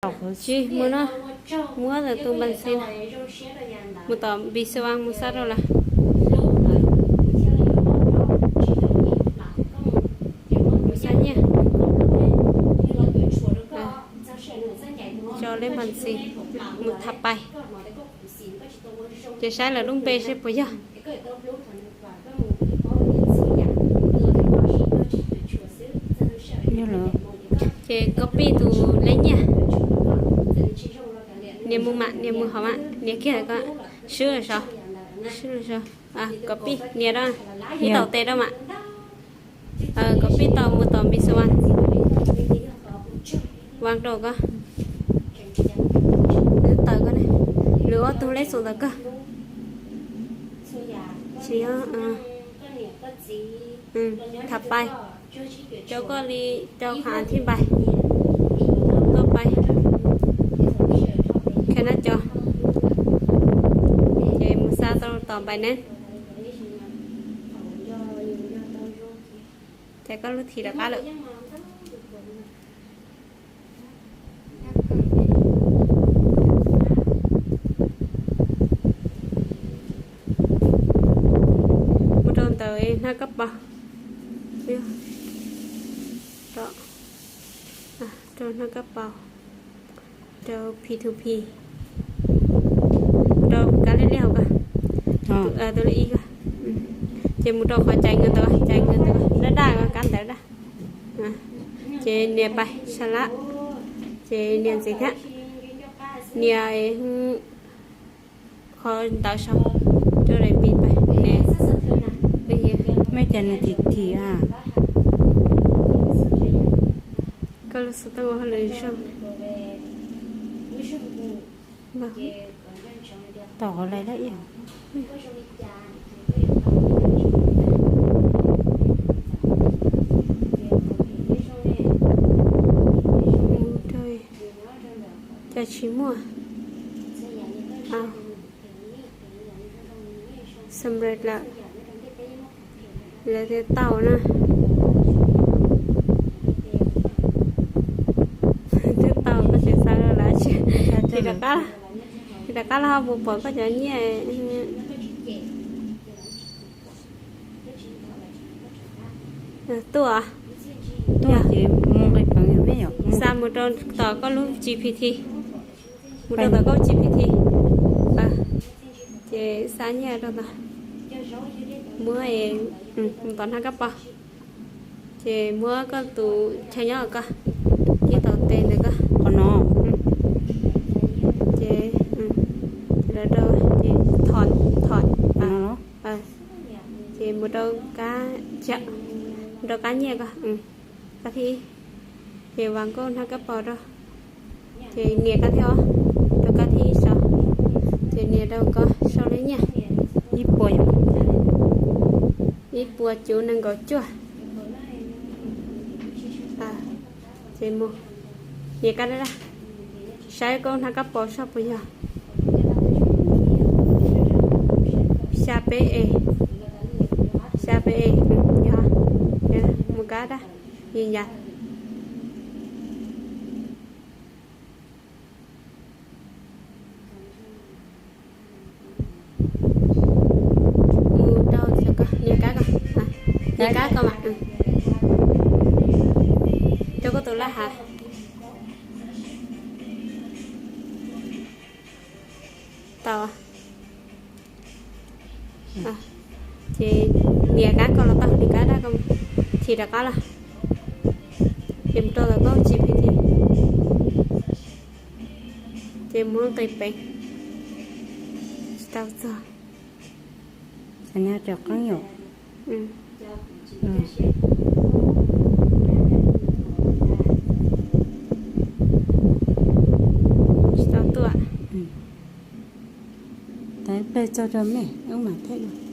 Tsis mus no, muab tus npas xis no mus tom npis xi vas mus xa rau lawm. Mus xa nyiaj, tso leb npas xis mus tham pais. Ces saib lawv lub npe seb puas yog. Ces koj pib tus leb nyiaj, nias mus mam, nias mus hauv mam, nias kiag ko, swb los so, swb los so. Koj pib nias rau, ib tau tes rau mam. Koj pib tau mus tom npis xi vas, vas rau koj, lwm tawm koj ne, lwm ob tug lej xum ntawm koj. Tsis yog, tham pais, rau koj li, rau qhov thib npais, koj pais, kha nab co, ces mus xa tau tom npais ne. Ces koj lub thim rov qab lawm. Mus rau ntawm hnab kab paus, rau hnab kab paus, rau P two P, rau kab liab liab hauv ko, tus li ib ko. Ces mus rau qhov cais nkawd ntawd, cais nkawd ntawd daj daj ko, kab ntawd daj. Ces nias pais sab lab, ces nias ntxiv thiab, nias qhov ntawd saum, rau daim npis pais. Mej cas nws thim thim a. Koj lub xov tooj ua hauj lwm zoo. Tom qhov lais lawm ib yam. Cas tsis muaj. Xam rej lawm, lawv tias tau na. Twb tau koj tsis xa rau lawv, tsis rov qab, rov qab los ho mus pom koj cov nyiaj. Tuaj, tuaj ces mus nqis peev yom, mej yom, xa mus rau tom koj lub G P T, mus rau tom koj G P T, ces xa nyiaj rau tod, muab, mus tom hnab kab paus, ces muab koj tus chaw nyob koj, ib tau tes ntawm koj qhov no, ces, ces lawv rau, ces thom, thom, ces mus rau kab, mus rau kab nyiaj ko, kab thib ib, ces vas nkauj hnab kab paus rau, ces nias kab thib ob, rau kab thib ib saum, ces nias rau koj sau lub nyiaj, ib puas, ib puas cuv nees nkaum cuaj. Ces mus, nias kab daj daj, saib koj hnab kab paus saib puas yog. Xya peb e, xya peb e, yog, mus kab daj, yws yas. Mus rau, nias kab ko, nias kab ko mam, rau koj tus laj hav. Tau. Ces nias kab ko los tau, nias kab daj ko, thim rov qab los. Ces mus rau tom koj G P T, ces mus nqis peev, tsis tau txog. Rov qeeb yom. Tsis tau tuaj. Tawm pawg txog rau mej, wb mam thaij dua.